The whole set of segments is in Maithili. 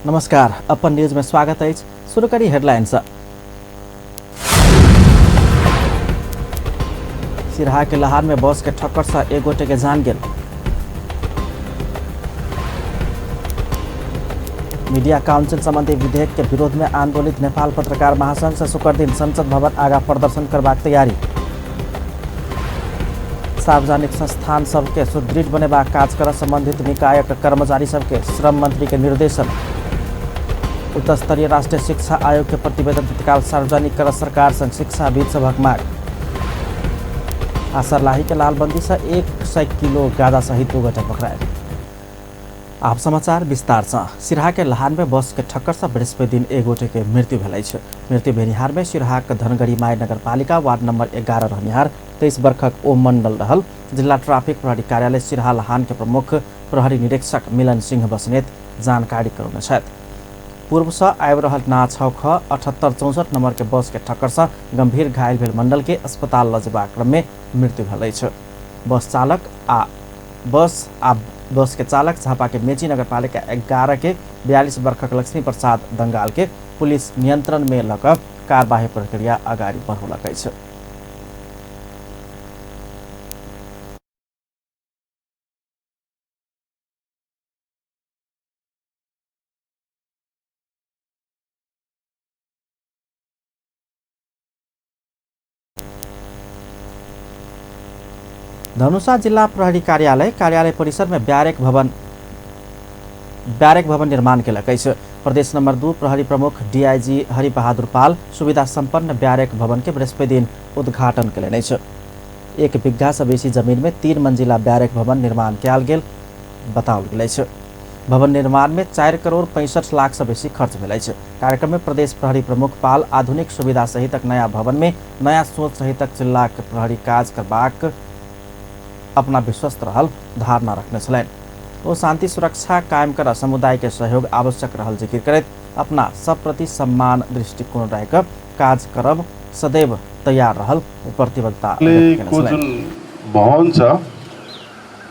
नमस्कार, अपन न्यूज में स्वागत अछि। शुरू करी हेडलाइन से। सिरहा के लहान में बस के ठक्कर से एक गोटे के जान गेल। मीडिया काउंसिल संबंधी विधेयक के विरोध में आंदोलित नेपाल पत्रकार महासंघ से शुक्र दिन संसद भवन आगा प्रदर्शन करबाक तैयारी। सार्वजनिक संस्थान सबके सुदृढ़ बनेबाक काज कर संबंधित निकायक कर्मचारी सबके श्रम मंत्री के निर्देशन। उच्च स्तरीय राष्ट्रीय शिक्षा आयोग के प्रतिवेदन तत्काल सार्वजनिक कर सरकार संग शिक्षाविद सभक माग। आ सर्लाही के लालबंदी से 100 किलो गांजा सहित 2 गोटे पकड़ायल। आप समाचार विस्तार से। सिरहा के लहान में बस के ठक्कर से बृहस्पति दिन एक गोटे के मृत्यु भेल अछि। मृत्यु भेनिहार में सिरहा के धनगढ़ी माई नगरपालिका वार्ड नंबर 11 रहनिहार 23 वर्षक ओम मंडल रहल। जिला ट्राफिक प्रहरी कार्यालय सिरहा लहान के प्रमुख प्रहरी निरीक्षक मिलन सिंह बस्नेत जानकारी करौने छथि। पूर्व से आबि रहल ना 6 ख 78 64 नंबर के बस के ठक्कर से गंभीर घायल भेल मंडल के अस्पताल ल जेबाक क्रम में मृत्यु भेल अछि। बस चालक आ बस के चालक झापा के मेची नगरपालिका 11 के 42 वर्षक लक्ष्मी प्रसाद दंगाल के पुलिस नियंत्रण में लऽ कऽ कार्यवाही प्रक्रिया अगाडि बढ़ौलक अछि। धनुषा जिल्ला प्रहरी कार्यालय परिसर में ब्यारेक भवन निर्माण केलक अछि। प्रदेश नंबर 2 प्रहरी प्रमुख डीआईजी हरिबहादुर पाल सुविधा संपन्न ब्यारेक भवन के बृहस्पति दिन उद्घाटन केलनि अछि। 1 बिघा से बेसी जमीन में 3 मंजिला ब्यारेक भवन निर्माण कयल गेल बताओल गेल अछि। भवन निर्माण में 4 करोड़ 65 लाख से बेसी खर्च भेल अछि। कार्यक्रम में प्रदेश प्रहरी प्रमुख पाल आधुनिक सुविधा सहितक नया भवन में नया सोच सहितक जिलाक प्रहरी काज करबाक अपना विश्वस्त रहल धारणा रखने छलनि। ओ शांति सुरक्षा कायम कर समुदाय के सहयोग आवश्यक रहल जिक्र करैत अपना सब प्रति सम्मान दृष्टिकोण राखि काज करब सदैव तैयार रहल प्रतिबद्धता। जुन भवन छ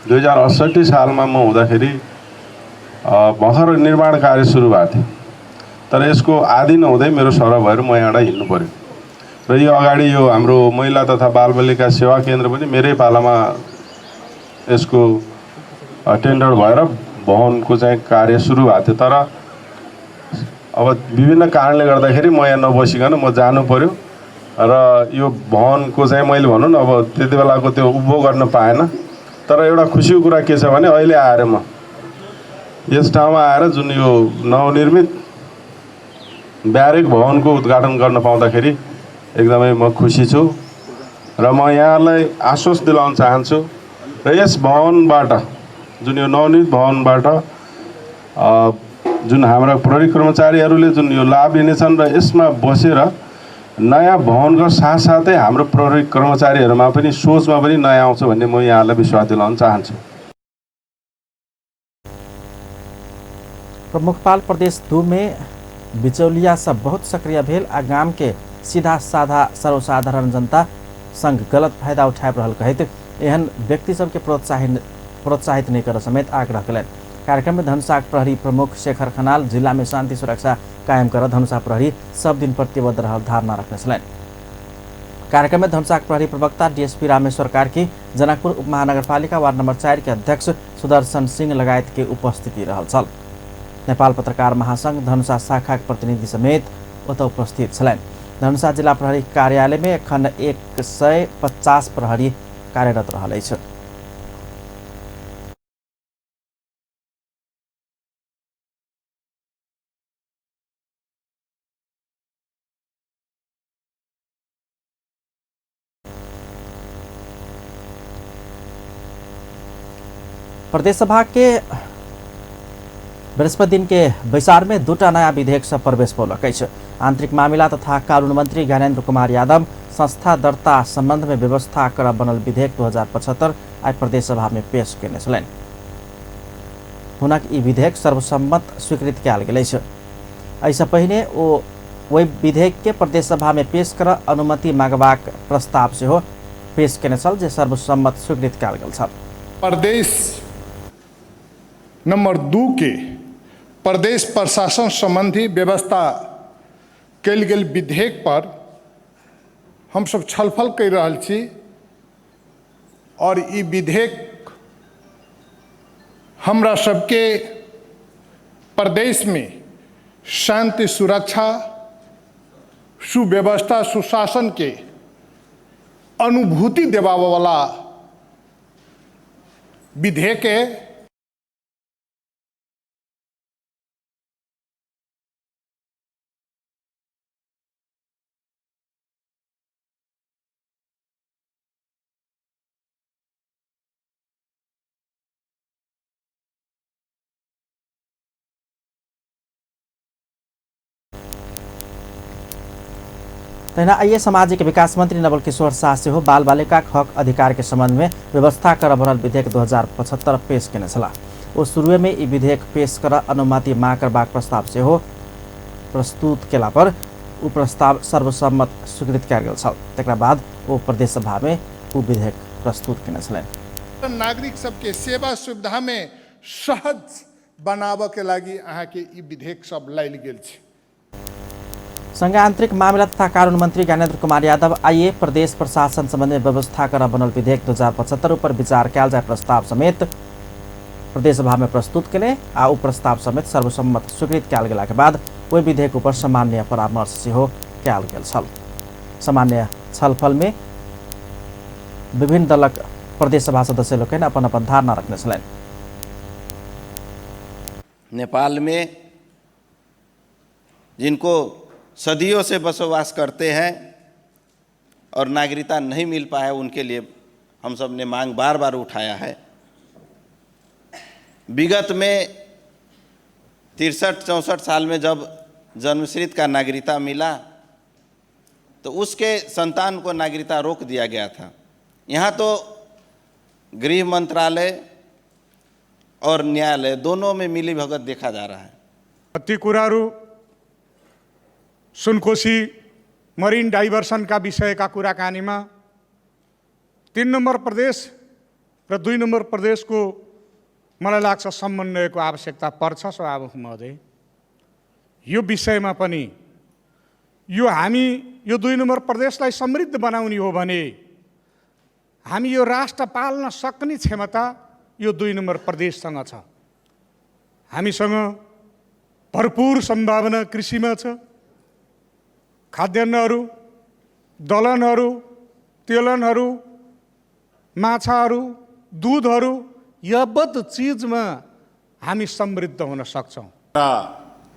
2068 सालमा म हुँदाखेरि भर्खर निर्माण कार्य सुरु भएको थियो, तर यसको आदि नहुँदै मेरो सर भएर म यहाँबाट हिँड्नु पर्यो। र यो अगाडि यो हाम्रो महिला तथा बालबालिका सेवा केन्द्र पनि मेरै पालामा यसको टेन्डर भएर भवनको चाहिँ कार्य सुरु भएको थियो, तर अब विभिन्न कारणले गर्दाखेरि म यहाँ नबसिकन म जानु पर्यो। र यो भवनको चाहिँ मैले भनौँ न अब त्यति बेलाको त्यो उपभोग गर्न पाएन। तर एउटा खुसीको कुरा के छ भने अहिले आएर म यस ठाउँमा आएर जुन यो नवनिर्मित ब्यारेक भवनको उद्घाटन गर्न पाउँदाखेरि एकदमै म खुसी छु र म यहाँलाई आश्वस्त दिलाउन चाहन्छु। र यस भवनबाट जुन यो नवनिर्मित भवनबाट जुन हाम्रा प्रहरी कर्मचारीहरूले जुन यो लाभ लिनेछन् र यसमा बसेर नयाँ भवनको साथसाथै हाम्रो प्रहरी कर्मचारीहरूमा पनि सोचमा पनि नयाँ आउँछ भन्ने म यहाँलाई विश्वास दिलाउन चाहन्छु। प्रमुख पाल प्रदेश 2 में बिचौलिया सब बहुत सक्रिय भेल आ गाम के सीधा साधा सर्वसाधारण जनता संग गलत फायदा उठाबि रहल कहैत एहन व्यक्ति सबके प्रोत्साहित नहीं कर समेत आग्रह कयलनि। कार्यक्रम में धनुषा प्रहरी प्रमुख शेखर खनाल जिला में शांति सुरक्षा कायम कर धनुषा प्रहरी सब दिन प्रतिबद्ध रहल धारणा रखने छलनि। कार्यक्रम में धनुषा प्रहरी प्रवक्ता डीएसपी रामेश्वर कार्की, जनकपुर उपमहानगरपालिका वार्ड नंबर 4 के अध्यक्ष सुदर्शन सिंह लगायत के उपस्थिति रहल छल। नेपाल पत्रकार महासंघ धनुषा शाखा के प्रतिनिधि समेत ओतऽ उपस्थित छलनि। धनुषा जिला प्रहरी कार्यालय में एखन 150 प्रहरी कार्यरत रहल अछि। प्रदेश सभा के बृहस्पति दिन के बैसार में 2 नया विधेयक सब प्रवेश पौलक अछि। आंतरिक मामिला तथा कानून मंत्री ज्ञानेन्द्र कुमार यादव संस्था दर्ता संबंध में व्यवस्था कर बनल विधेयक 2075 आइ प्रदेश सभा में पेश केने छलनि। हुनक ई विधेयक सर्वसम्मत स्वीकृत कयल गेल अछि। एहिसँ पहिने ओ ओहि विधेयक के प्रदेश सभा में पेश कर अनुमति मांगबाक प्रस्ताव सेहो पेश केने छल, जे सर्वसम्मत स्वीकृत कयल गेल छल। प्रदेश नंबर 2 के प्रदेश प्रशासन सम्बन्धी व्यवस्था कयल गेल विधेयक पर हमसब छलफल करि रहल छी और ई विधेयक हमरा सबके प्रदेशमे शान्ति, सुरक्षा, सुव्यवस्था, सुशासनके अनुभूति देबाबऽवला विधेयक है। तहिना आइए सामाजिक विकास मंत्री नवल किशोर शाह सेहो बाल बालिकाक हक अधिकार के संबंध में व्यवस्था कर बनल विधेयक 2075 पेश केने छलाह। ओ शुरुए में ई विधेयक पेश कर अनुमति मांग करबाक प्रस्ताव सेहो प्रस्तुत केला पर ओ प्रस्ताव सर्वसम्मत स्वीकृत कयल गेल छल। तकरा बाद ओ प्रदेश सभा में ओ विधेयक प्रस्तुत केने छलनि। नागरिक सबके सेवा सुविधा में सहज बनाबऽ के लागि अहाँके ई विधेयक सब लायल गेल छै। संघ आंतरिक मामिला तथा कानून मंत्री ज्ञानेन्द्र कुमार यादव आइए प्रदेश प्रशासन संबंधी व्यवस्था कर बनल विधेयक 2075 पर विचार कयल जाय प्रस्ताव समेत प्रदेश सभा में प्रस्तुत केने आ ओ प्रस्ताव समेत सर्वसम्मत स्वीकृत कयल गेलाक बाद ओहि विधेयक ऊपर सामान्य परामर्श सेहो कयल गेल छल। सामान्य छलफल में विभिन्न दलक प्रदेश सभा सदस्य लोकनि अपन अपन धारणा रखने छलनि। नेपाल में जिनको सदियों से बसोबास करते हैं और नागरिकता नहीं मिल पाया, उनके लिए हम सब ने मांग बार बार उठाया है। विगत में 63-64 साल में जब जन्मश्रित का नागरिकता मिला तो उसके संतान को नागरिकता रोक दिया गया था। यहाँ तो गृह मंत्रालय और न्यायालय दोनों में मिलीभगत देखा जा रहा है। ती कुराहरू सुनकोशी मरिन डाइभर्सनका विषयका कुराकानीमा 3 नम्बर प्रदेश र 2 नम्बर प्रदेशको मलाई लाग्छ समन्वयको आवश्यकता पर्छ। सभामुख महोदय, यो विषयमा पनि यो हामी यो 2 नम्बर प्रदेशलाई समृद्ध बनाउने हो भने हामी यो राष्ट्र पाल्न सक्ने क्षमता यो 2 नम्बर प्रदेशसँग छ। हामीसँग भरपूर सम्भावना कृषिमा छ। खाद्यान्नहरू, दलहनहरू, तेलहनहरू, माछाहरू, दुधहरू यावत चिजमा हामी समृद्ध हुन सक्छौँ। र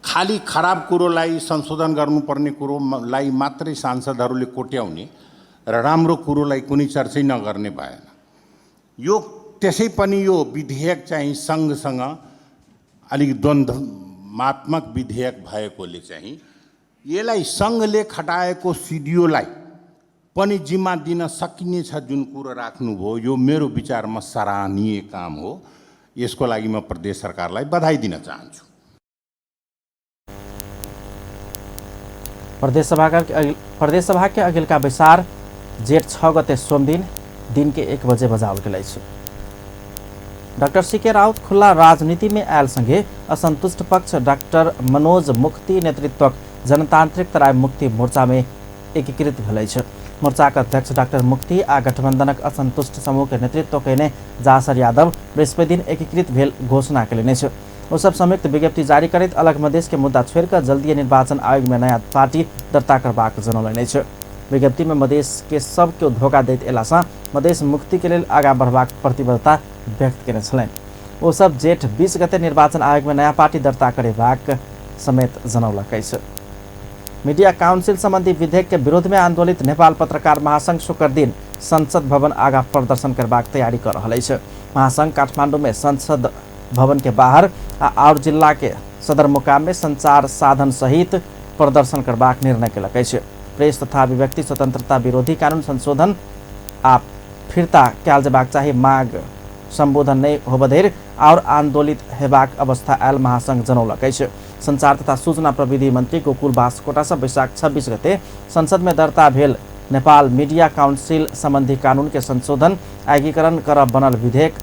खालि खराब कुरोलाई संशोधन गर्नुपर्ने कुरोलाई मात्रै सांसदहरूले कोट्याउने र राम्रो कुरोलाई कुनै चर्चै नगर्ने भएन। यो त्यसै पनि यो विधेयक चाहिँ सङ्घसँग अलिक द्वन्द्वात्मक विधेयक भएकोले चाहिँ यसलाई सङ्घले खटाएको सिडिओलाई पनि जिम्मा दिन सकिनेछ जुन कुरो राख्नुभयो, यो मेरो विचारमा सराहनीय काम हो। यसको लागि म प्रदेश सरकारलाई बधाई दिन चाहन्छु। प्रदेश सभा के अगिलका बैसार जेठ 6 गते सोमदिन दिन के 1 बजे बजाओल गेल अछि। डाक्टर सीके राउत खुला राजनीति में आयल संगे असंतुष्ट पक्ष डाक्टर मनोज मुक्ति नेतृत्वक जनतांत्रिक तराई मुक्ति मोर्चा में एकीकृत भेल अछि। मोर्चाक अध्यक्ष डाक्टर मुक्ति आ गठबंधनक असंतुष्ट समूह के नेतृत्व कयने जासर यादव बृहस्पति दिन एकीकृत भेल घोषणा कयलनि अछि। ओ सब संयुक्त विज्ञप्ति जारी करैत अलग मधेश के मुद्दा छोड़िकऽ जल्दीए निर्वाचन आयोग में नया पार्टी दर्ता करबाक जनौलनि अछि। विज्ञप्ति में मधेश के सब केओ धोखा दैत अयलासँ मधेश मुक्ति के लेल आगाँ बढ़बाक प्रतिबद्धता व्यक्त केने छलनि। ओ सब जेठ 20 गते निर्वाचन आयोग में नया पार्टी दर्ता करेबाक समेत जनौलक अछि। मीडिया काउंसिल संबंधी विधेयक के विरोध में आंदोलित नेपाल पत्रकार महासंघ शुक्र दिन संसद भवन आगाँ प्रदर्शन करबाक तैयारी कर रहल अछि। महासंघ काठमांडू में संसद भवन के बाहर आ और जिला के सदरमुकाम में संचार साधन सहित प्रदर्शन करबाक निर्णय केलक अछि। प्रेस तथा अभिव्यक्ति स्वतंत्रता विरोधी कानून संशोधन आ फिर्ता कयल जेबाक चाही माग संबोधन नहि होबऽ धरि और आंदोलित हेबाक अवस्था आयल महासंघ जनौलक अछि। संचार तथा सूचना प्रविधि मंत्री गोकुल बास्कोटा वैशाख 26 गते संसद में दर्ता भेल नेपाल मीडिया काउंसिल संबंधी कानून के संशोधन एकीकरण कर बनल विधेयक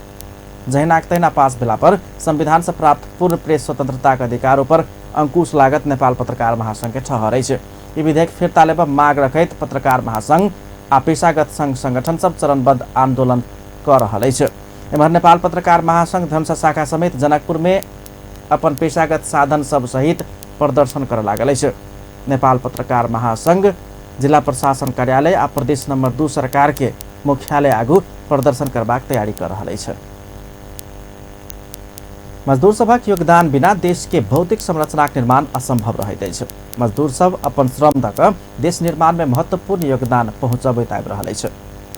जहिनाक तहिना पास भेला पर संविधान से प्राप्त पूर्ण प्रेस स्वतंत्रताक अधिकार पर अंकुश लागत नेपाल पत्रकार महासंघ के ठहर अछि। ई विधेयक फिर्ता लेबऽ माग रखैत पत्रकार महासंघ आ पेशागत संघ संगठन सब चरणबद्ध आंदोलन कऽ रहल अछि। एम्हर नेपाल पत्रकार महासंघ धनुषा शाखा समेत जनकपुर में अपन पेशागत साधन सब सहित प्रदर्शन करऽ लागल अछि। नेपाल पत्रकार महासंघ जिला प्रशासन कार्यालय आ प्रदेश नंबर 2 सरकार के मुख्यालय आगू प्रदर्शन करबाक तैयारी कर रहल अछि। मजदूर सभक योगदान बिना देश के भौतिक संरचनाक निर्माण असंभव रहैत अछि। मजदूर सब अपन श्रम दऽ कऽ देश निर्माण में महत्वपूर्ण योगदान पहुँचबैत आबि रहल अछि।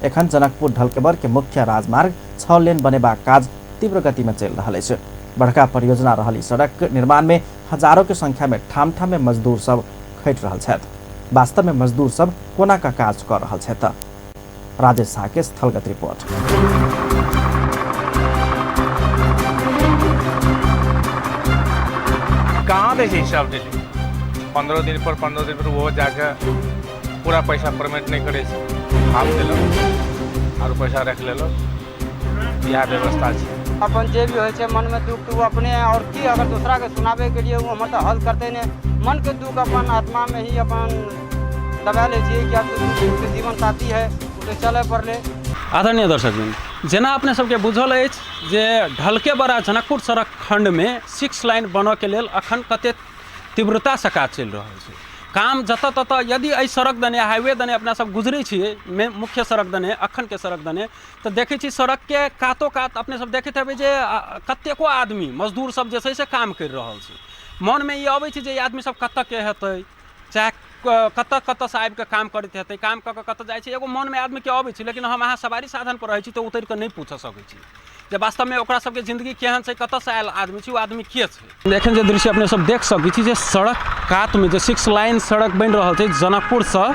एखन जनकपुर ढलकेबर के मुख्य राजमार्ग 6 लेन बनेबाक काज तीव्र गति में चलि रहल अछि। बड़का परियोजना रहल ई सड़क निर्माण में हजारों के संख्या में ठाम ठाम में मजदूर सब खटि रहल छथि। वास्तव में मजदूर सब कोना का काज कर रहल छथि? राजेश झा के स्थलगत रिपोर्ट। कहाँ दै छै हिसाब डेली 15 दिन पर 15 दिन पर ओहो जाके पूरा पैसा पेमेंट नहि करै छै, हाफ देलक आरो पैसा राखि लेलक। इएह व्यवस्था छै। अपन जे भी होइ छै मनमे दुख तऽ ओ अपने और की अगर दोसराके सुनाबैके लिए ओ हमर तऽ हल करतै नहि। मनके दुख अपन आत्मामे ही अपन दबा लै छियै कि आब तऽ जीवन साथी है ओ तऽ चलय पड़लै। आदरणीय दर्शकवृंद, जेना अपने सबके बुझल अछि जे ढलकेबरा जनकपुर सड़क खंडमे 6 लाइन बनऽके लेल अखन कते तीव्रतासँ काज चलि रहल छै। काम जतऽ ततऽ यदि एहि सड़क दने हाईवे दने अपना सब गुजरै छियै, मुख्य सड़क दने अखनके सड़क दने, तऽ देखै छी सड़कके कातो कात अपने सब देखैत हेबै जे कतेको आदमी मजदूर सब जे छै से काम करि रहल छै। मनमे ई अबै छै जे ई आदमी सब कतऽके हेतै, चाहे कतऽ कतऽसँ आबिकऽ काम करैत हेतै, काम कऽ कऽ कतऽ जाइ छै, एगो मनमे आदमीके अबै छै। लेकिन हम अहाँ सवारी साधनपर रहै छी तऽ उतरि कऽ नहि पूछ सकै छी जे वास्तवमे ओकरा सबके जिन्दगी केहन छै, कतऽसँ आयल आदमी छै, ओ आदमी के छै। एखन जे दृश्य अपने सब देख सकै छी जे सड़क कातमे जे 6 लाइन सड़क बनि रहल छै जनकपुरसँ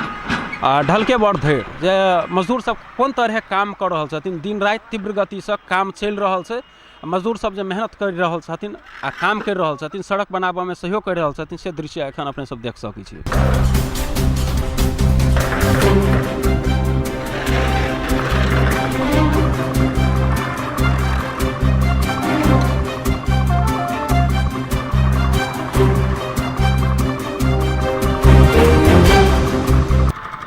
ढलकेबर धरि, जे मजदूर सब कोन तरहे काम कऽ रहल छथिन, दिन राति तीव्र गतिसँ काम चलि रहल छै। मजदूर सब जे मेहनत करि रहल छथिन आ काम करि रहल छथिन, सड़क बनाबऽमे सहयोग करि रहल छथिन, से दृश्य एखन अपने सब देख सकै छी।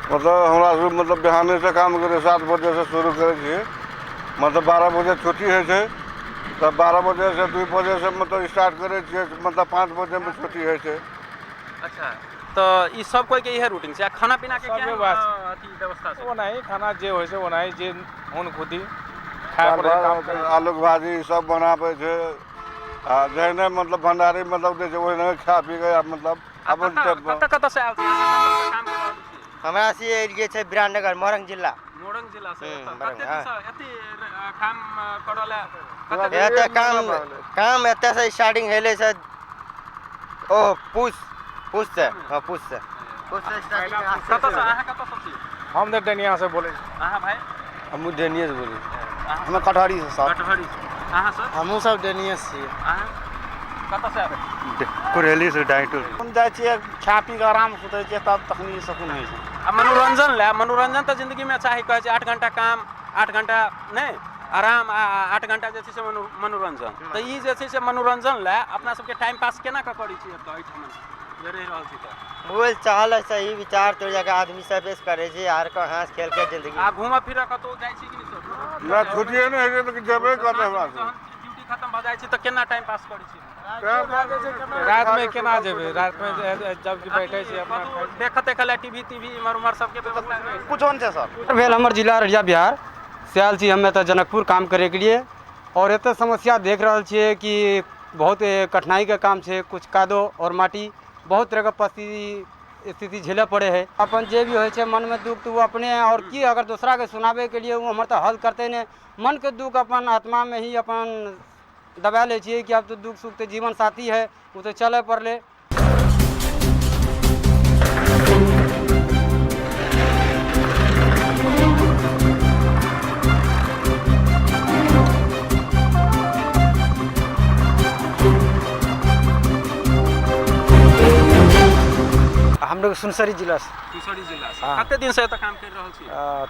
मतलब हमरा सब मतलब बिहाने से काम करै 7 बजे से शुरू करै छियै, मतलब 12 बजे छुट्टी होइ छै, तब 12 बजे से 2 बजे से मतलब स्टार्ट करै छियै, मतलब 5 बजे में छुट्टी होइ छै। अच्छा, तऽ ई सब कोई के इहे रूटीन छै। आ खाना पीना के सब केहन व्यवस्था। अथी व्यवस्था छै? ओनाही खाना जे होइ छै ओनाही जे हुन खुदी खाय पड़ै छै, काम करै छै। आलूके भाजी सब बनाबै छै आ जहने मतलब भंडारी मतलब दै छै ओहिने खा पी के मतलब अपन कतऽ कतऽ से आयल छी? काम कऽ रहल छी? हमरा से एलियै छै विराटनगर, मोरंग जिला। मोरंग जिला से मोरंग, कते हाँ। दिनसँ एते काम करऽ लए? एतऽ काम एतऽ से स्टार्टिंग भेलै से ओ पूस पूस से, हाँ पूस से। पूस से स्टार्टिंग। कतऽ से अहाँ कतऽ से छी? हम तऽ डनिया से बोलै छी। अहाँ भाई? हमहूँ डनिये से बोलै छी। हमे कटहरी से सर। कटहरी से। अहाँ सब? हमहूँ सब डनिये से छियै। अहाँ कतऽ से आबै? कुरेली से डाइटो। हम जाइ छियै खा पी कऽ आराम सुतै छियै तब तखनी सुकून होइ छै। आ मनोरंजन लए, मनोरंजन तऽ जिन्दगीमे चाही, कहै छै 8 घंटा काम 8 घंटा नहि आराम आ 8 घंटा जे छै से मनोरंजन। तऽ ई जे छै से मनोरंजन लए अपना सबके टाइम पास केना कऽ करै छी एतऽ एहिठाम जे रहि रहल छी? तऽ बोल चाल सही विचार तो जगह आदमी सब बेस करै छै यार को हंस खेल के जिंदगी। आ घूमऽ फिरऽ कतौ जाइ छी कि नहि सर? ना छुट्टिए नहि होइ छै तऽ जेबे करतै हमरा सब। ड्यूटी खत्म भऽ जाइ छै तऽ केना टाइम पास करै छी? रातिमे केना जेबै? रातिमे जबकि बैठै छियै अपना देखऽ तेखऽ लए टीवी तीवी इम्हर उम्हर सबके व्यवस्था कुछो नहि छै सर। भेल हमर जिला अररिया बिहार से आयल छी हमे एतऽ जनकपुर काम करैके लिए और एतऽ समस्या देख रहल छियै कि बहुत कठिनाइके काम छै, कुछ कादो और माटी बहुत तरहके परिस्थिति स्थिति झेलऽ पड़ै है। अपन जे भी होइ छै मनमे दुख तऽ ओ अपने और की अगर दोसराके सुनाबैके लिए ओ हमर तऽ हल करतै नहि। मनके दुख अपन आत्मामे ही अपन दबा लै छियै कि आब तऽ दुख सुख तऽ जीवन साथी है ओ तऽ चलय पड़लै। हम लोग सुनसरी जिला से। सुनसरी जिला से। कते दिन से एतऽ काम करि रहल छी?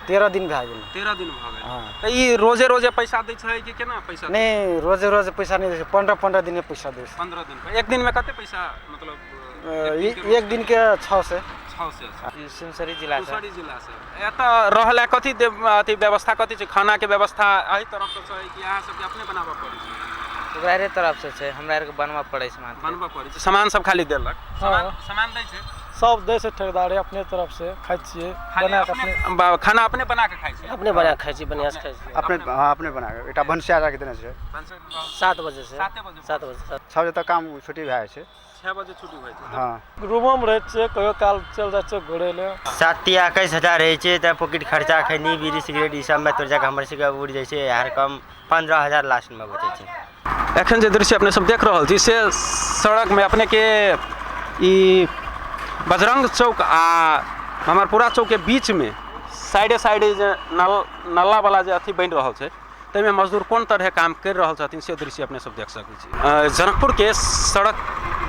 13 दिन भए गेल। 13 दिन भऽ गेल। तऽ ई रोजे रोजे पैसा दै छै कि केना पैसा? नहि, रोजे रोजे पैसा नहि दै छै, 15-15 दिन में पैसा दै छै। 15 दिन पर। एक दिन में कते पैसा, मतलब एक दिन के 600। 600। सुनसरी जिला से। सुनसरी जिला से। एतऽ रहला कथी अथी व्यवस्था कथी छै? खाना के व्यवस्था एहि तरफ से छै कि अहाँ सबके अपने बनाबऽ पड़ै छै? ओकरा तरफ से छै, हमरा आरके बनबऽ पड़ै छै। बनबऽ पड़ै छै। सामान सब खाली देलक? सामान दै छै? सब दै छै ठेकेदारे, अपने तरफ से खाइ छियै बना के। अपने खाना अपने बना के खाइ छियै? अपने बना के खाइ छियै, बढ़िआँ से खाइ छियै। अपने, हाँ अपने बना के। एकटा भनसिया राखि देने छै। 7 बजे से। 7 बजे 6 बजे तक काम छुट्टी भए जाइ छै। 6 बजे छुट्टी होइ छै। हाँ। रूमोमे रहै छियै, कहियो काल चलि जाइ छियै घुरै लए। 7-21 हजार रहै छै तऽ पॉकेट खर्चा, खैनी बीड़ी सिगरेट ई सबमे तोड़ जाके हमर सबके उड़ि जाइ छै। हर कम 15 हजार लास्टमे बचै छै। एखन जे दृश्य अपने सब देख रहल छी से सड़कमे अपने के ई बजरंग चौक आ हमरपुरा चौकके बीचमे साइडे साइडे जे नाला वाला जे अथी बनि रहल छै ताहिमे मजदूर कोन तरहे काम करि रहल छथिन से दृश्य अपने सब देख सकै छी। जनकपुरके सड़क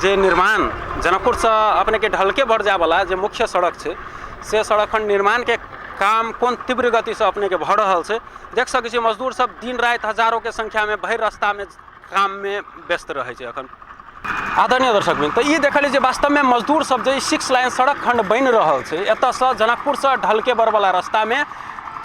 जे निर्माण, जनकपुरसँ अपनेके ढलके बढ़ जायवला जे मुख्य सड़क छै से सड़क खंड निर्माणके काम कोन तीव्र गतिसँ अपनेके भऽ रहल छै देख सकै छी। मजदूर सब दिन राति हजारोके संख्यामे भरि रास्तामे काममे व्यस्त रहै छै एखन। आदरणीय दर्शकवृन्द, तऽ ई देखलियै जे वास्तवमे मजदूर सब जे 6 लाइन सड़क खंड बनि रहल छै एतऽसँ जनकपुरसँ ढलके बरवला रास्तामे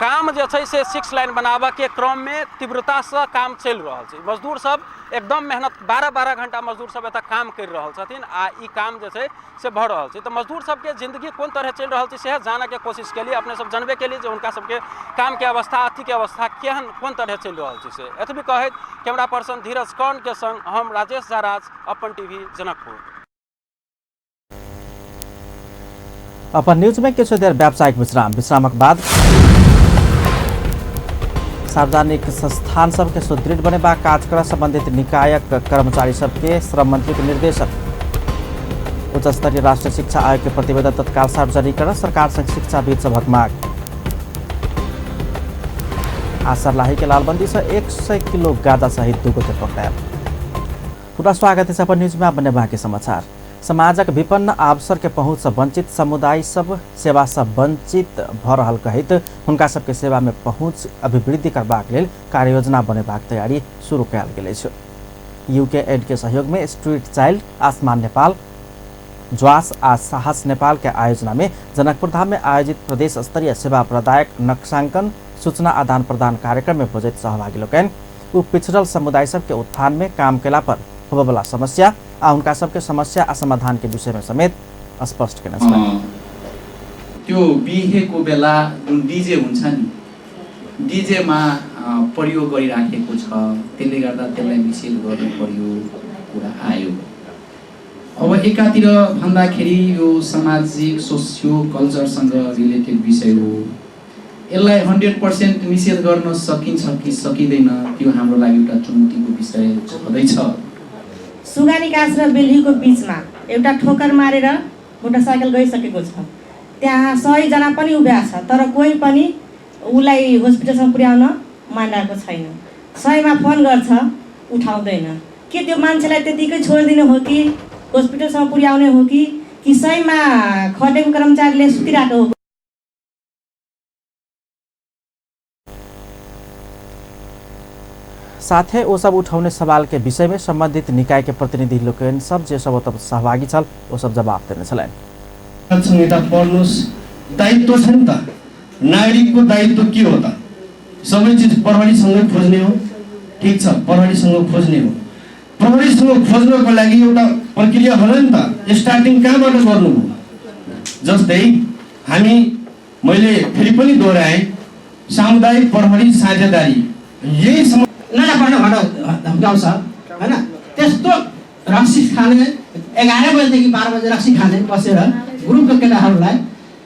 काम जे छै से 6 लाइन बनाबऽके क्रममे तीव्रतासँ काम चलि रहल छै। मजदूर सब एकदम मेहनत 12-12 घंटा मजदूर सब एतऽ काम करि रहल छथिन आ ई काम जे छै से भऽ रहल छै। तऽ मजदूर सबके जिंदगी कोन तरह चलि रहल छै सेहो जानऽके कोशिश केलियै। अपने सब जानबे केलियै जे हुनका सबके कामके अवस्था, अथीके अवस्था केहन कोन तरह चलि रहल छै से। एतबी कहैत कैमरा पर्सन धीरज कर्ण के संग हम राजेश झा राज, अपन टीवी, जनकपुर। अपन न्यूज में किछु देर व्यावसायिक विश्राम, विश्रामक बाद सार्वजनिक संस्थान सबके सुदृढ़ बनेबाक काज कर संबंधित निकायक कर्मचारी सबके श्रम मंत्री के निर्देशन। उच्च स्तरीय राष्ट्रीय शिक्षा आयोग के प्रतिवेदन तत्काल सार्वजनिक कर सरकार संग शिक्षाविद सभक मांग। आ सर्लाही के लालबंदी से 100 किलो गांजा सहित 2 गोटे पकड़ायल। पूरा स्वागत है अपन न्यूज में। आप बने बाकी समाचार। समाजक विपन्न अवसर के पहुँच से वंचित समुदाय सब सेवा से वंचित भ रहल कहैत हुनका सबके सेवा में पहुँच अभिवृद्धि करबाक लेल कार्ययोजना बनेबाक तैयारी शुरू कयल गेल अछि। यूके एड के सहयोग में स्ट्रीट चाइल्ड, आसमान नेपाल, ज्वास आ साहस नेपाल के आयोजना में जनकपुर धाम में आयोजित प्रदेश स्तरीय सेवा प्रदायक नक्सांकन सूचना आदान प्रदान कार्यक्रम में बजैत सहभागी लोकनि ओ पिछड़ल समुदाय सबके उत्थान में काम केला पर होबयवला समस्या आ हुनका सबके समस्या आ समाधान के विषय में समेत स्पष्ट केने छलनि। त्यो बिहेको बेला जुन डिजे हुन्छ नि, डिजेमा प्रयोग गरिराखेको छ, त्यसले गर्दा त्यसलाई निषेध गर्नु पर्यो कुरा आयो। अब एकातिर भन्दाखेरि यो सामाजिक सोसियो कल्चरसँग रिलेटेड विषय हो, यसलाई 100% निषेध गर्न सकिन्छ कि सकिँदैन त्यो हाम्रो लागि एउटा चुनौतीको विषय छँदैछ। सुगानिकास र बेलहीको बिचमा एउटा ठोकर मारेर मोटरसाइकल गइसकेको छ, त्यहाँ 100 जना पनि उभ्या छ, तर कोही पनि उसलाई हस्पिटलसम्म पुर्याउन मानिरहेको छैन। 100मा फोन गर्छ, उठाउँदैन। के त्यो मान्छेलाई त्यतिकै छोडिदिनु हो कि हस्पिटलसम्म पुर्याउने हो कि 100मा खटेको कर्मचारीले सुतिरहेको हो? साथै ओ सब उठाउने सवाल के विषय में संबंधित निकाय के प्रतिनिधि लोकनि सब जे सब ओतऽ सहभागी छल ओ सब जवाब देने छलनि। संहिता पढ्नुहोस्, दायित्व छ नि त, नागरिकको दायित्व के हो त? सबै चिज प्रहरीसँगै खोज्ने हो, ठिक छ, प्रहरीसँग खोज्ने हो। प्रहरीसँग खोज्नको लागि एउटा प्रक्रिया होला नि त, स्टार्टिङ कहाँबाट गर्नु हो? जस्तै हामी, मैले फेरि पनि दोहोऱ्याएँ, सामुदायिक प्रहरी साझेदारी यही नजापर्ने घटा धम्काउँछ हैन। त्यस्तो रक्सी खाने 11 बजेदेखि 12 बजे रक्सी खाने बसेर ग्रुपको केटाहरूलाई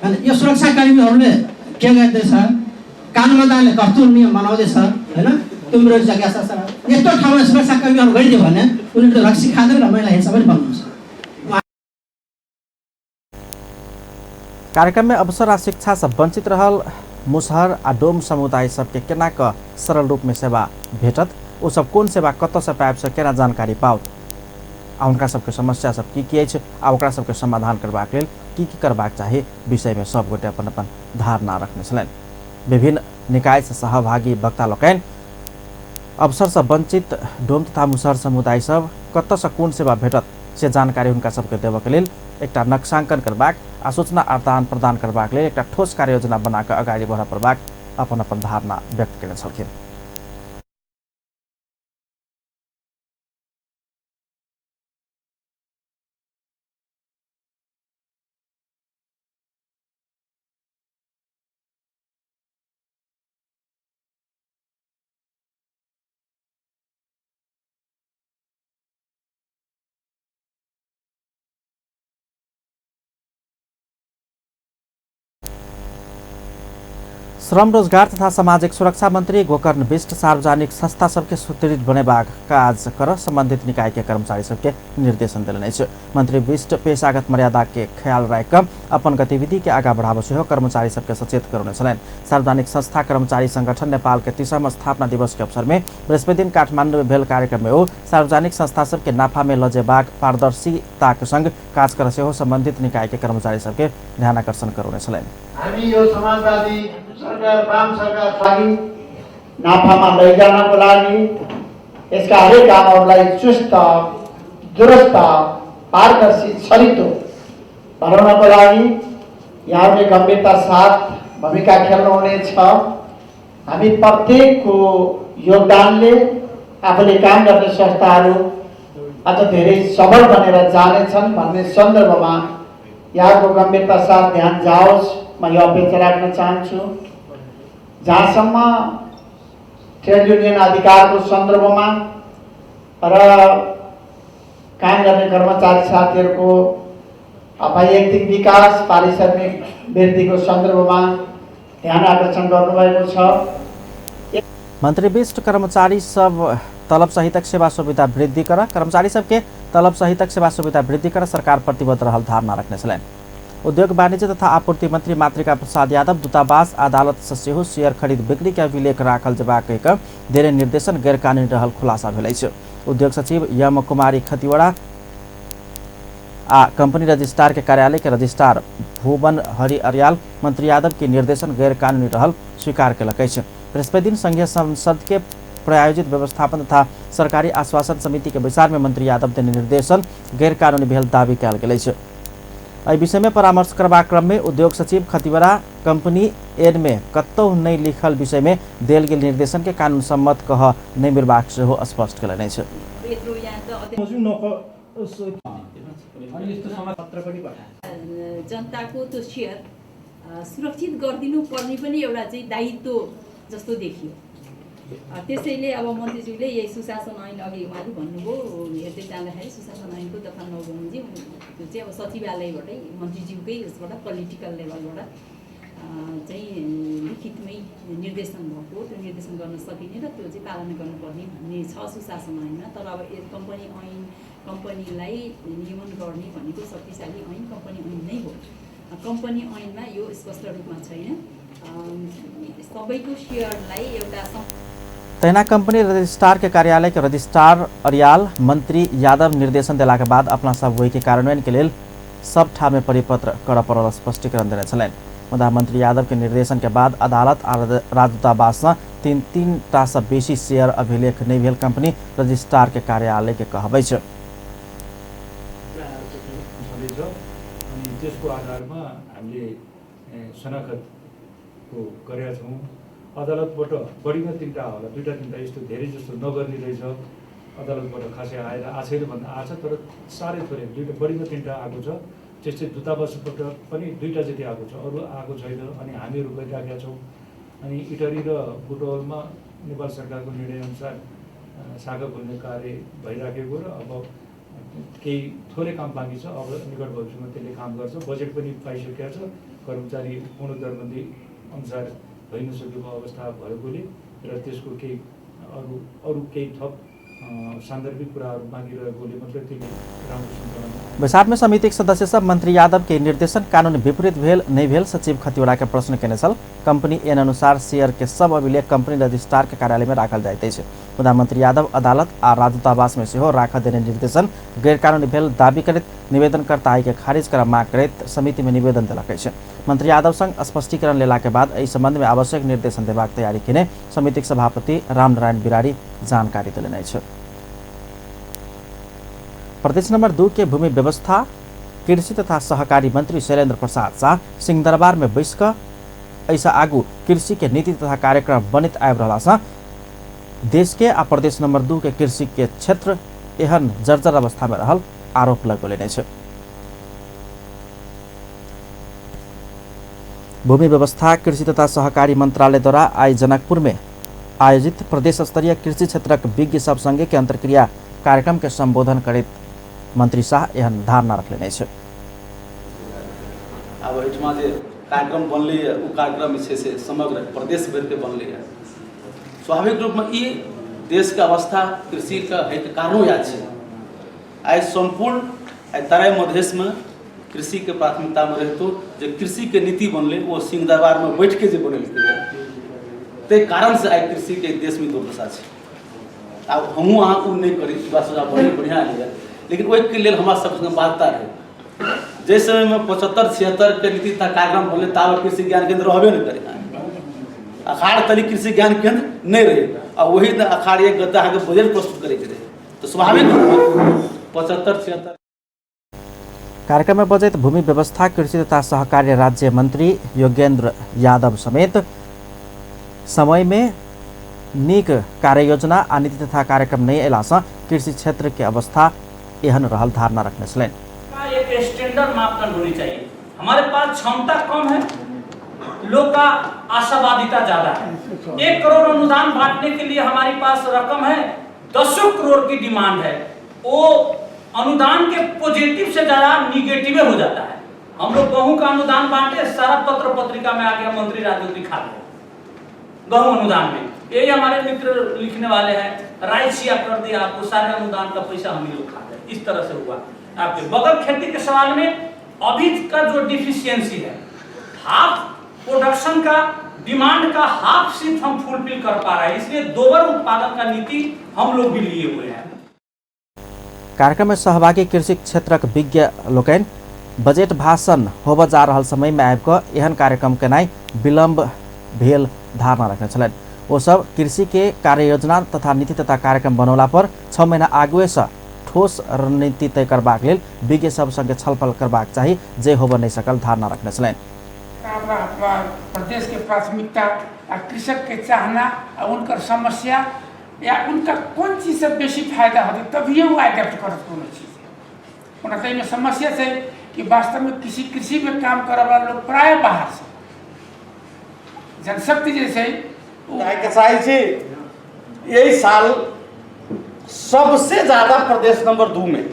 हैन, यो सुरक्षाकर्मीहरूले के गर्दैछ, कानुन मन्त्रालयले कस्तो नियम बनाउँदैछ हैन, तिम्रो जग्गा छ यस्तो ठाउँमा सुरक्षाकर्मीहरू गइदियो भने उनीहरूले रक्सी खाँदैन र महिला हिंसा पनि बन्द हुन्छ। कार्यक्रम में अवसर आ शिक्षा से वंचित रहल मुसहर आ डोम समुदाय सबके केना क सरल रूप में सेवा भेटत, ओ सब कोन सेवा कतऽ से पाबि से केना जानकारी पाओत आ हुनका सबके समस्या सब की की अछि आ ओकरा सबके समाधान करबाक लेल की की करबाक चाही विषयमे सब गोटे अपन अपन धारणा रखने छलनि। विभिन्न निकाय से सहभागी वक्ता लोकनि अवसर से वंचित डोम तथा मुसहर समुदाय सब कतऽ से कोन सेवा भेटत से जानकारी हुनका सबके देबऽके लेल एकटा नक्शांकन करबाक आ सूचना आदान प्रदान करबाक लेल एकटा ठोस कार्ययोजना बना कऽ अगाडि बढ़ऽ पड़बाक अपन अपन धारणा व्यक्त केने छलखिन। श्रम रोजगार तथा सामाजिक सुरक्षा मंत्री गोकर्ण विष्ट सार्वजनिक संस्था सबके सुदृढ़ बनेबाक काज कर संबंधित निकाय के कर्मचारी सबके निर्देशन देलनि अछि। मंत्री विष्ट पेशागत मर्यादा के ख्याल राखि कऽ अपन गतिविधि के आगा बढ़ाबऽ सेहो कर्मचारी सबके सचेत करौने छलनि। सार्वजनिक संस्था कर्मचारी संगठन नेपाल के 30वां स्थापना दिवस के अवसर में बृहस्पति दिन काठमाडौँ में भेल कार्यक्रम में ओ सार्वजनिक संस्था सबके नाफा में लऽ जेबाक पारदर्शिताक संग काज कर सेहो संबंधित निकाय के कर्मचारी सबके ध्यानाकर्षण करौने छलनि। हामी यो समाजवादी सरकार वाम सरकार लागि नाफामा लैजानको लागि यसका हरेक कामहरूलाई चुस्त दुरुस्त पारदर्शी छरितो बनाउनको लागि यहाँहरूले गम्भीरता साथ भूमिका खेल्नुहुनेछ। हामी प्रत्येकको योगदानले आफूले काम गर्ने संस्थाहरू अझ धेरै सबल बनेर जानेछन् भन्ने सन्दर्भमा यहाँको गम्भीरता साथ ध्यान जाओस्, म यो अपेक्षा राख्न चाहन्छु। जहाँसम्म ट्रेड युनियन अधिकारको सन्दर्भमा र काम गर्ने कर्मचारी साथीहरूको वैयक्तिक विकास पारिश्रमिक वृद्धिको सन्दर्भमा ध्यान आकर्षण गर्नुभएको छ। मन्त्री विष्ट कर्मचारी सब तलब सहितक सेवा सुविधा वृद्धि कर कर्मचारी सबके तलब सहितक सेवा सुविधा वृद्धि कर सरकार प्रतिबद्ध रहल धारणा रखने छलनि। उद्योग वाणिज्य तथा आपूर्ति मंत्री मातृका प्रसाद यादव दूतावास अदालत से सेहो शेयर खरीद बिक्री के अभिलेख राखल जेबाक देने निर्देशन गैरकानूनी रहल खुलासा भेल अछि। उद्योग सचिव यम कुमारी खतिवड़ा आ कंपनी रजिस्ट्रार के कार्यालय के रजिस्ट्रार भुवन हरि अर्याल मंत्री यादव के निर्देशन गैरकानूनी रहल स्वीकार केलक अछि। बृहस्पति दिन संघीय संसद के प्रायोजित व्यवस्थापन तथा सरकारी आश्वासन समिति के बैसार में मंत्री यादव देने निर्देशन गैरकानूनी भेल दावी कयल गेल अछि। एहि विषय में परामर्श करबाक क्रम में उद्योग सचिव खतिवड़ा कंपनी एन में कतहु नहि लिखल विषय में देल गेल निर्देशन के कानून सम्मत कह नहि मिलबाक सेहो स्पष्ट केलनि अछि। जनताको त्यो शेयर सुरक्षित गरिदिनु पर्ने पनि एउटा चाहिँ दायित्व जस्तो देखियो। त्यसैले अब मन्त्रीज्यूले यही सुशासन ऐन अघि उहाँले भन्नुभयो, हेर्दै जाँदाखेरि सुशासन ऐनको दफा 9 बमोजिम त्यो चाहिँ अब सचिवालयबाटै मन्त्रीज्यूकै उसबाट पोलिटिकल लेभलबाट चाहिँ लिखितमै निर्देशन भएको, त्यो निर्देशन गर्न सकिने र त्यो चाहिँ पालना गर्नुपर्ने भन्ने छ सुशासन ऐनमा। तर अब कम्पनी ऐन कम्पनीलाई नियमन गर्ने भनेको शक्तिशाली ऐन कम्पनी ऐन नै हो। कम्पनी ऐनमा यो स्पष्ट रूपमा छैन। सबैको सेयरलाई एउटा तहिना कंपनी रजिस्ट्रार के कार्यालय के रजिस्ट्रार अर्याल मंत्री यादव निर्देशन देला के बाद अपना सब वही के कार्यान्वयन के लेल सब ठामे परिपत्र कर पड़ल स्पष्टीकरण देने छलनि। मुदा मंत्री यादव के निर्देशन के बाद अदालत आ राजदूतावास से 3-3 टा से बेसी शेयर अभिलेख नहि भेल कंपनी रजिस्ट्रार के कार्यालय के कहब अछि। त्यसको आधारमा हामीले शनाखतको गरेका छौँ। अदालतबाट बढीमा 3टा होला, 2-3टा यस्तो धेरै जस्तो नगर्ने रहेछ। अदालतबाट खासै आएर आएको छैन भन्दा आएको छ, तर साह्रै थोरै 2टा बढीमा 3टा आएको छ। त्यस्तै दूतावासबाट पनि 2टा जति आएको छ, अरू आएको छैन। अनि हामीहरू गरिराखेका छौँ। अनि इटरी र बुटवलमा नेपाल सरकारको निर्णयअनुसार शाखा खोल्ने कार्य भइराखेको र अब केही थोरै काम बाँकी छ। अब निकट भविष्यमा त्यसले काम गर्छ। बजेट पनि पाइसकेको छ। कर्मचारी पूर्ण दरबन्दी अनुसार भइ नसकेको अवस्था भएकोले र त्यसको केही अरू अरू केही थप सान्दर्भिक कुराहरू बाँकी रहेकोले मात्रै त्यति राम्रो सञ्चालन। बैसार में समितिक सदस्य सब मंत्री यादव के निर्देशन कानून विपरीत भेल नहीं भेल सचिव खतिवड़ा के प्रश्न केने छल। कंपनी एन अनुसार शेयर के सब अभिलेख कंपनी रजिस्ट्रार के कार्यालय में राखल जाइत अछि। मुदा मंत्री यादव अदालत आ राजदूतावास में सेहो राखऽ देने निर्देशन गैरकानूनी भेल दावी करैत निवेदनकर्ता एहि के खारिज करऽ मांग करैत समिति में निवेदन देलक अछि। मंत्री यादव संग स्पष्टीकरण लेला के बाद एहि संबंध में आवश्यक निर्देशन देबाक तैयारी केने समितिक सभापति रामनारायण बिरारी जानकारी देलनि अछि। प्रदेश नंबर 2 के भूमि व्यवस्था कृषि तथा सहकारी मंत्री शैलेन्द्र प्रसाद शाह सिंहदरबार में बैस कऽ एहिसँ आगू कृषि के नीति तथा कार्यक्रम बनित आबि रहला सँ देश के आ प्रदेश नंबर 2 के कृषि के क्षेत्र एहन जर्जर अवस्था में रहल आरोप लगौलनि अछि। भूमि व्यवस्था कृषि तथा सहकारी मंत्रालय द्वारा आइ जनकपुर में आयोजित प्रदेश स्तरीय कृषि क्षेत्रक विज्ञ सब संगे के अंतर्क्रिया कार्यक्रम के संबोधन करैत मंत्री शाह एहन धारणा रखलनि अछि। आब एहिठमा जे कार्यक्रम बनलैए ओ कार्यक्रम जे छै से समग्र प्रदेश भरिके बनलैए। स्वाभाविक रूपमे ई देशके अवस्था कृषिके होइके कारणो इएह छै। आइ सम्पूर्ण आइ तराई मधेशमे कृषिके प्राथमिकतामे रहितो जे कृषिके नीति बनलै ओ सिंहदरबारमे बैठके जे बनेलकै ताहि कारणसँ आइ कृषिके देशमे दुर्दशा छै। आब हमहूँ अहाँ ओ नहि करी ई बात सुझाव बढ़िआँ होइए, लेकिन ओहिके लेल हमरा सब संगे बाध्यता रहै। जाहि समयमे 75 76 के नीति तथा कार्यक्रम बनलै ताबे कृषि ज्ञान केन्द्र रहबे नहि करै, अखाड़ तली कृषि ज्ञान केन्द्र नहि रहै आ ओही अखाड़ 1 गते अहाँके बजट प्रस्तुत करैके रहै, तऽ स्वाभाविक रूपमे 75 76। कार्यक्रम में बजैत भूमि व्यवस्था कृषि तथा सहकार्य राज्य मंत्री योगेंद्र यादव समेत समय में नीक कार्ययोजना आ नीति तथा कार्यक्रम नहीं अयलासँ कृषि क्षेत्र के अवस्था एहन रहल धारणा रखने छलनि। एक स्टैंडर्ड मापदंड होनी चाहिए। हमारे पास क्षमता कम है, लोग का आशावादिता ज्यादा है। 1 करोड़ अनुदान बांटने के लिए हमारे पास रकम है, 10 करोड़ की डिमांड है, वो अनुदान के पॉजिटिव से ज्यादा निगेटिव हो जाता है। हम लोग गेहूं का अनुदान बांटे, सारा पत्र पत्रिका में आ गया मंत्री राजनीति खा गए गेहूं अनुदान में। यही हमारे मित्र लिखने वाले हैं, रायसिया कर दिया आपको, सारे अनुदान का पैसा हम ही लोग खा गए। इस तरह से हुआ। आपके बगैर खेती के सवाल में अभी का जो डिफिशियंसी है, हाफ प्रोडक्शन का डिमांड का हाफ सिर्फ हम फुलफिल कर पा रहे हैं, इसलिए दोबर उत्पादन का नीति हम लोग भी लिए हुए हैं। कार्यक्रम में सहभागी कृषि क्षेत्रक विज्ञ लोकनि बजट भाषण होबऽ जा रहल समय में आबि कऽ एहन कार्यक्रम केनाइ विलम्ब भेल धारणा रखने छलनि। ओ सब कृषि के कार्ययोजना तथा नीति तथा कार्यक्रम बनौला पर 6 महीना आगुएसँ ठोस रणनीति तय करबाक लेल विज्ञ सब संगे छलफल करबाक चाही, जे होबऽ नहि सकल धारणा रखने छलनि। प्रदेश के प्राथमिकता आ कृषक के चाहना आ उनकर समस्या या उनका कौन चीज से बेसी फायदा होती तभिए वो एडेप्ट करत कोनो चीज। ओना तऽ एहिमे समस्या छै कि वास्तवमे किसी कृषि में काम करऽ वाला लोग प्राय बाहर से जनशक्ति जे छै के चाहै छी यही साल सबसे ज़्यादा प्रदेश नंबर 2 में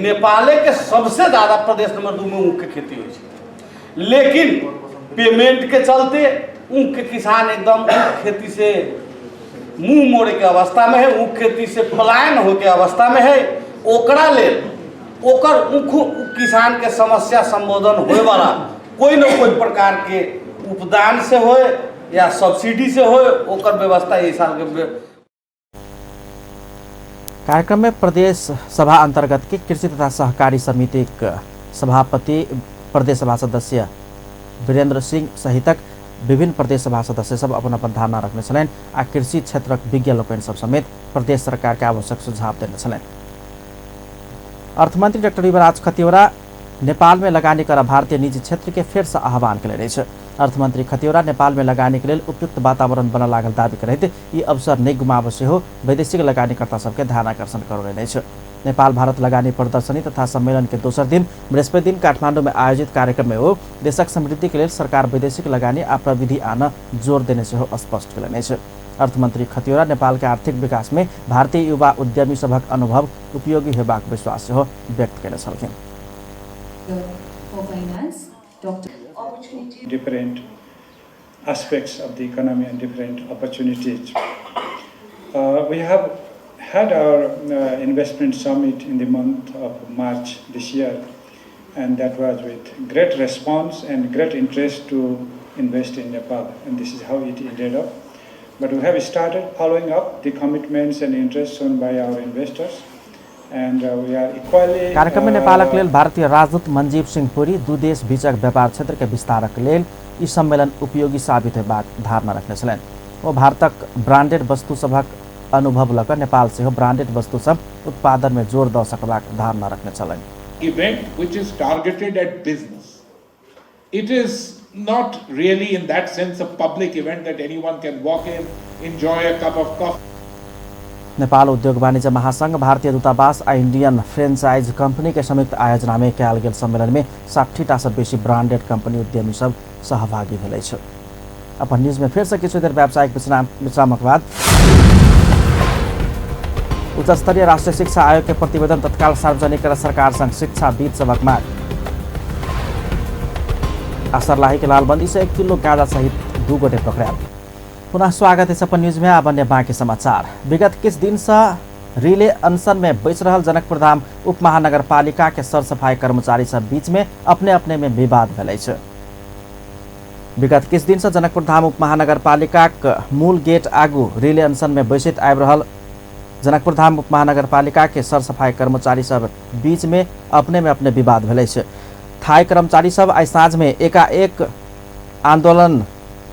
नेपाले के सबसे ज़्यादा प्रदेश नंबर 2 में ऊख के खेती होइ छै, लेकिन पेमेंट के चलते ऊख के किसान एकदम ऊख खेती से मुँह मोड़े के अवस्था में है, ऊख खेती से पलायन हो के अवस्था में है। ओकरा लेल ओकर ऊख किसान के समस्या संबोधन होए वाला कोई न कोई प्रकार के उपदान से होए या सब्सिडी से होए ओकर व्यवस्था एहि साल के। कार्यक्रम में प्रदेश सभा अंतर्गत के कृषि तथा सहकारी समिति सभापति प्रदेश सभा सदस्य वीरेंद्र सिंह सहितक विभिन्न प्रदेश सभा सदस्य सब अपन अपन धारणा रखने छलनि आ कृषि क्षेत्रक विज्ञ लोकनि सब समेत प्रदेश सरकार के आवश्यक सुझाव देने छलनि। अर्थमंत्री डॉक्टर युवराज खतिवड़ा नेपाल में लगानी कर भारतीय निजी क्षेत्र के फेर से आह्वान केलनि अछि। अर्थमंत्री खतिवड़ा नेपाल में लगानी के लेल उपयुक्त वातावरण बनऽ लागल दावी करैत ई अवसर नहि गुमाबऽ सेहो वैदेशिक लगानीकर्ता सबके ध्यानाकर्षण करौलनि अछि। नेपाल भारत लगानी प्रदर्शनी तथा सम्मेलन के दोसर दिन बृहस्पति दिन काठमाडौँ में आयोजित कार्यक्रम में ओ देशक समृद्धि के लेल सरकार वैदेशिक लगानी आ प्रविधि आन जोर देने सेहो स्पष्ट केलनि अछि। अर्थमंत्री खतिवड़ा नेपाल के आर्थिक विकास में भारतीय युवा उद्यमी सभक अनुभव उपयोगी होबाक विश्वास सेहो व्यक्त केने छलखिन। Different aspects of the economy and different opportunities. We have had our investment summit in the month of March this year, and that was with great response and great interest to invest in Nepal, and this is how it ended up. But we have started following up the commitments and interest shown by our investors, and we are equally कार्यक्रम में नेपालक लेल भारतीय राजदूत मंजीव सिंह पुरी दू देश बीचक व्यापार क्षेत्र के विस्तारक लेल ई सम्मेलन उपयोगी साबित होयबाक धारणा रखने छलनि। ओ भारतक ब्रांडेड वस्तु सभक अनुभव लऽ कऽ नेपाल सेहो ब्रांडेड वस्तु सब उत्पादन में जोर दऽ सकबाक धारणा रखने छलनि। Event which is targeted at business. It is not really in that sense a public event that anyone can walk in, enjoy a cup of coffee. Nepal उद्योग वाणिज्य महासंघ, भारतीय दूतावास आ इंडियन फ्रेंचाइज कंपनी के संयुक्त आयोजना में कयल गेल सम्मेलन में 60 टा सँ बेसी ब्रांडेड कंपनी उद्यमी सब सहभागी भेल अछि। अपन न्यूज में फेर से किछु देर व्यावसायिक विश्रामक बाद उच्च स्तरीय राष्ट्रीय शिक्षा आयोग के प्रतिवेदन तत्काल सार्वजनिक कर सरकार संग शिक्षाविद सभक माग। आ सर्लाही के लालबंदी से 1 किलो गांजा सहित 2 गोटे पकड़ायल। पुनः स्वागत है अपन न्यूज में। आब अन्य बाकी समाचार। विगत किछु दिन से रिले अनशन में बैस रहल जनकपुरधाम उप महानगरपालिका के सरसफाई कर्मचारी सब बीच में अपने अपने में विवाद भेल अछि। विगत किछु दिन से जनकपुरधाम उप महानगरपालिकाक मूल गेट आगू रिले अनशन में बैसैत आबि रहल जनकपुरधाम उप महानगरपालिका के सरसफाई कर्मचारी सब बीच में अपने विवाद भेल अछि। थाई कर्मचारी सब आइ साँझ में एकाएक आंदोलन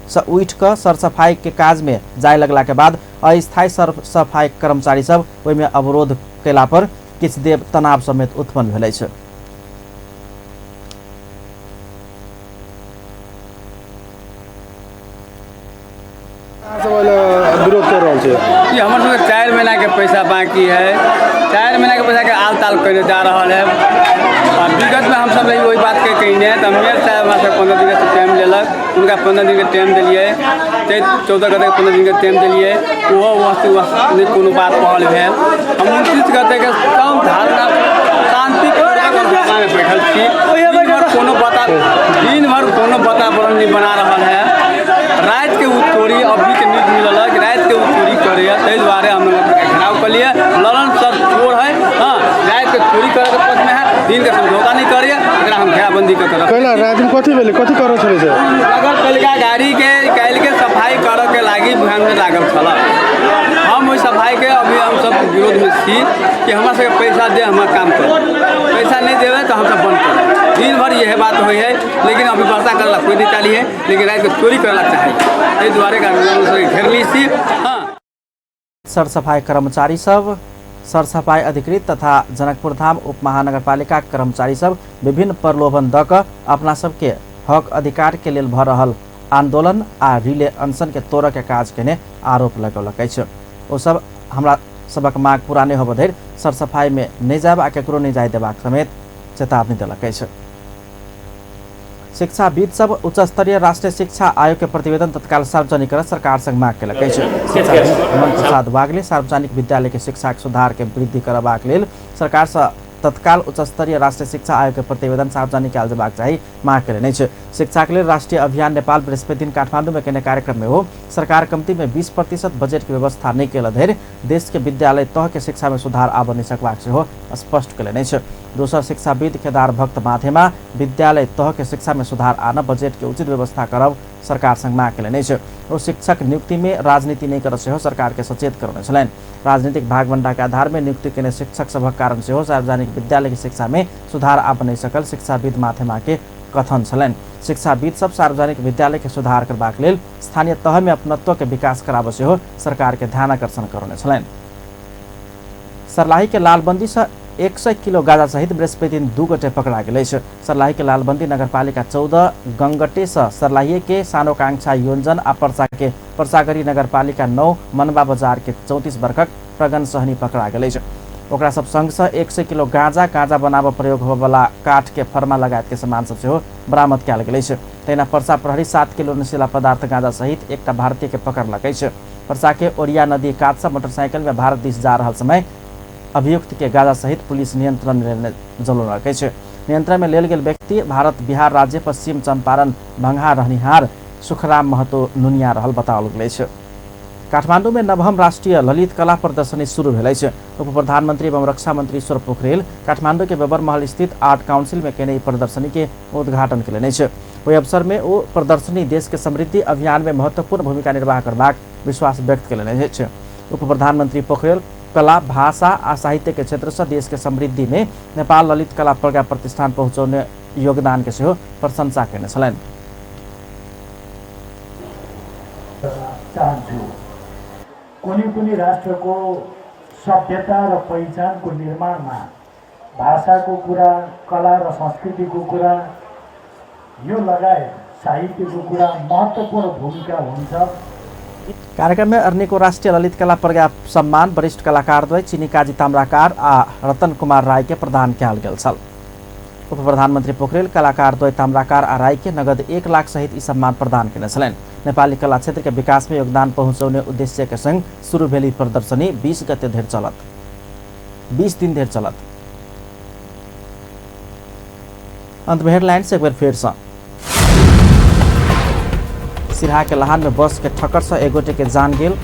से उठि कऽ सरसफाई के काज में जाय लगला के बाद अस्थायी सरसफाई कर्मचारी सब ओहिमे अवरोध कयला पर किछु देर तनाव समेत उत्पन्न भेल अछि। विरोध कर रहल छै। हमर सबके 4 महीना के पैसा बाकी है, 4 महीना के पैसा के आल ताल कयने जा रहल है। आ विगत में हम सब वही बात के कहने तऽ मेयर साहब हमरा सब 15 दिन के टाइम लेलक, उनका 15 दिन के टाइम देलियै, 14 गते 15 दिन के टाइम देलियै, ओहो वहाँ नहि कोनो बात पहल भेल। हम 29 गते के सब धारणा शांतिपूर्वक में बैठल छी, दिन भर कोनो वातावरण नहीं बना रहल है। रात के उ चोरी अभी के न्यूज मिलल है रात के उ चोरी करैया, ताहि दुआरे हम लोग घेराव कलिए। ललन सर चोर है, हाँ रात के चोरी करे के पद में है, दिन के समझौता नहीं करैया, एकरा हम घेराबंदी के तरफ। कैला रात में कथी भेलै, कथी करऽ छलै से? नगरपालिका गाड़ी के काल्हि के सफाई करऽ के लागी भ्यान में लागल छल। हम ओहि सफाई के अभी हम सब विरोध में छी कि हमरा सबके पैसा दे, हमर काम करू, पैसा नहीं देबै तऽ हमसब बंद करब। दिन भर यह बात होइ है, लेकिन अभी वर्षा करला कोई नहीं चाली है, लेकिन रात के चोरी करला चाहे, एहि दुआरे घेरली छी। हाँ सरसफाई कर्मचारी सब, सरसफाई अधिकृत तथा जनकपुरधाम उप महानगरपालिका कर्मचारी सब विभिन्न प्रलोभन दऽ कऽ अपना सबके हक अधिकार के लेल भऽ रहल आंदोलन आ रिले अनशन के तोड़ऽ के काज केने आरोप लगौलक अछि। ओ सब हमरा सबक माग पूरा नहि होबऽ धरि सरसफाई में नहि जायब आ केकरो नहि जाय देबाक समेत चेतावनी देलक अछि। शिक्षाविद सब उच्च स्तरीय राष्ट्रीय शिक्षा आयोग के प्रतिवेदन तत्काल सार्वजनिक कर सरकार संग माग केलक अछि। शिक्षाविद हेमंत प्रसाद वागले सार्वजनिक विद्यालय के शिक्षा सुधार के वृद्धि करबाक लेल सरकार से तत्काल उच्च स्तरीय राष्ट्रीय शिक्षा आयोग के प्रतिवेदन सार्वजनिक कयल जेबाक चाही माग केलनि अछि। शिक्षा के लेल राष्ट्रीय अभियान नेपाल बृहस्पति दिन काठमांडू में केने कार्यक्रम में हो सरकार कमती में 20% बजट के व्यवस्था नहीं कयल धरि देश के विद्यालय तह के शिक्षा में सुधार आबऽ नहि सकबाक सेहो स्पष्ट केलनि अछि। दोसर शिक्षाविद केदार भक्त माथेमा विद्यालय तह के शिक्षा में सुधार आनब बजट के उचित व्यवस्था करब सरकार संग माग केलनि अछि। ओ शिक्षक नियुक्ति में राजनीति नहीं कर सेहो सरकार के सचेत करौने छलनि। राजनीतिक भागबंडा के आधार में नियुक्ति केने शिक्षक सभक कारण सेहो सार्वजनिक विद्यालय के शिक्षा में सुधार आबि नहि सकल शिक्षाविद माथेमा के कथन छलनि। शिक्षाविद सब सार्वजनिक विद्यालय के सुधार करबाक लेल स्थानीय तह में अपनत्व के विकास कराबऽ सेहो सरकार के ध्यानाकर्षण करौने छलनि। सर्लाही के लालबंदी से 100 किलो गांजा सहित बृहस्पति दिन 2 गोटे पकड़ा गेल अछि। सर्लाही के लालबंदी नगरपालिका 14 गंगटे से सर्लाही के सानोकांक्षा योजन आ पर्सा के पर्सागरी नगरपालिका 9 मनबा बजार के 34 वर्षक प्रगन सहनी पकड़ा गेल अछि। ओकरा सब संग से 100 किलो गांजा, गांजा बनाबऽ प्रयोग होबऽवला काठ के फर्मा लगायत के सामान सब सेहो बरामद कयल गेल अछि। तहिना पर्सा प्रहरी 7 किलो नशीला पदार्थ गांजा सहित एकटा भारतीय के पकड़लक अछि। पर्सा के ओरिया नदी कात से मोटरसाइकिल में भारत दिस जा रहल समय अभियुक्त के गांजा सहित पुलिस नियंत्रण में जलौलक अछि। नियंत्रण में लेल गेल व्यक्ति भारत बिहार राज्य पश्चिम चंपारण भंगहा रहनिहार सुखराम महतो नुनिया रहल बताओल गेल अछि। काठमांडू में नवम राष्ट्रीय ललित कला प्रदर्शनी शुरू भेल अछि। उप प्रधानमंत्री एवं रक्षा मंत्री ईश्वर पोखरेल काठमांडू के बेबर महल स्थित आर्ट काउंसिल में केने ई प्रदर्शनी के उद्घाटन केलनि अछि। ओहि अवसर में ओ प्रदर्शनी देश के समृद्धि अभियान में महत्वपूर्ण भूमिका निर्वाह करबाक विश्वास व्यक्त केलनि अछि। उप प्रधानमंत्री पोखरेल कला, भाषा आ साहित्य के क्षेत्र से देश के समृद्धि में नेपाल ललित कला प्रज्ञा प्रतिष्ठान पहुँचौने योगदान के सेहो प्रशंसा केने छलनि। चाहन्छु कुनै पनि राष्ट्रको सभ्यता र पहिचानको निर्माणमा भाषाको कुरा, कला र संस्कृतिको कुरा, यो लगायत साहित्यको कुरा महत्त्वपूर्ण भूमिका हुन्छ। कार्यक्रम में अरनेको राष्ट्रीय ललित कला प्रज्ञा सम्मान वरिष्ठ कलाकारद्वय चिनिकाजी ताम्राकार आ रतन कुमार राय के प्रदान कयल गेल छल। उप प्रधानमंत्री पोखरेल कलाकारद्वय ताम्राकार आ राय के नगद 1 लाख सहित ई सम्मान प्रदान केने छलनि। नेपाली कला क्षेत्र के विकास में योगदान पहुँचौने उद्देश्य के संग शुरू भेल ई प्रदर्शनी 20 गते धरि चलत, 20 दिन धरि चलत। अंत में हेडलाइंस एक बेर फेर सँ। सिरहा के लहान में बस के ठक्कर से एक गोटे के जान गेल।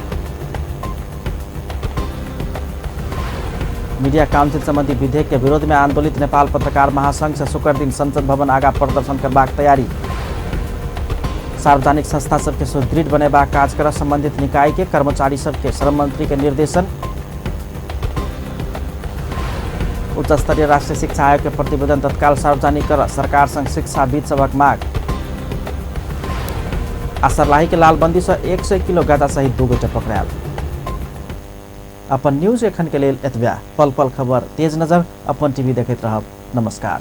मीडिया काउंसिल संबंधी विधेयक के विरोध में आंदोलित नेपाल पत्रकार महासंघ से शुक्र दिन संसद भवन आगा प्रदर्शन करबाक तैयारी। सार्वजनिक संस्था सबके सुदृढ़ बनेबाक काज कर संबंधित निकाय के कर्मचारी सबके श्रम मंत्री के निर्देशन। उच्च स्तरीय राष्ट्रीय शिक्षा आयोग के प्रतिवेदन तत्काल सार्वजनिक कर सरकार संग शिक्षाविद सभक माग। आ सर्लाही के लालबंदी से 100 किलो गांजा सहित 2 गोटे पकड़ायल। अपन न्यूज एखन के लेल एतबे। पल पल खबर तेज नजर अपन टीवी देखैत रहब। नमस्कार।